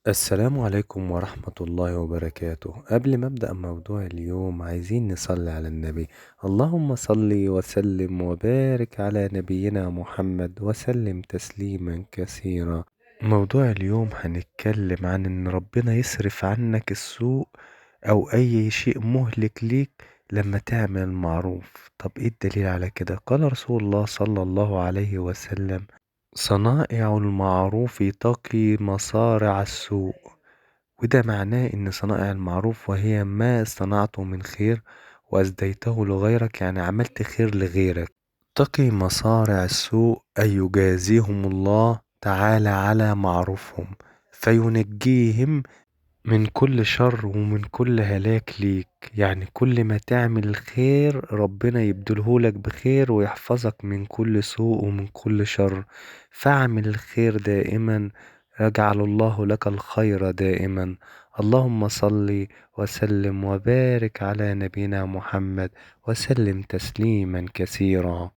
السلام عليكم ورحمة الله وبركاته. قبل ما أبدأ موضوع اليوم عايزين نصلي على النبي. اللهم صل وسلم وبارك على نبينا محمد وسلم تسليما كثيرا. موضوع اليوم هنتكلم عن ان ربنا يصرف عنك السوء او اي شيء مهلك ليك لما تعمل معروف. طب ايه الدليل على كده؟ قال رسول الله صلى الله عليه وسلم: صنائع المعروف تقي مصارع السوء. وده معناه ان صنائع المعروف وهي ما صنعته من خير واسديته لغيرك، يعني عملت خير لغيرك، تقي مصارع السوء أي يجازيهم الله تعالى على معروفهم فينجيهم من كل شر ومن كل هلاك ليك. يعني كل ما تعمل الخير ربنا يبدلهولك بخير ويحفظك من كل سوء ومن كل شر. فاعمل الخير دائما، يجعل الله لك الخير دائما. اللهم صل وسلم وبارك على نبينا محمد وسلم تسليما كثيرا.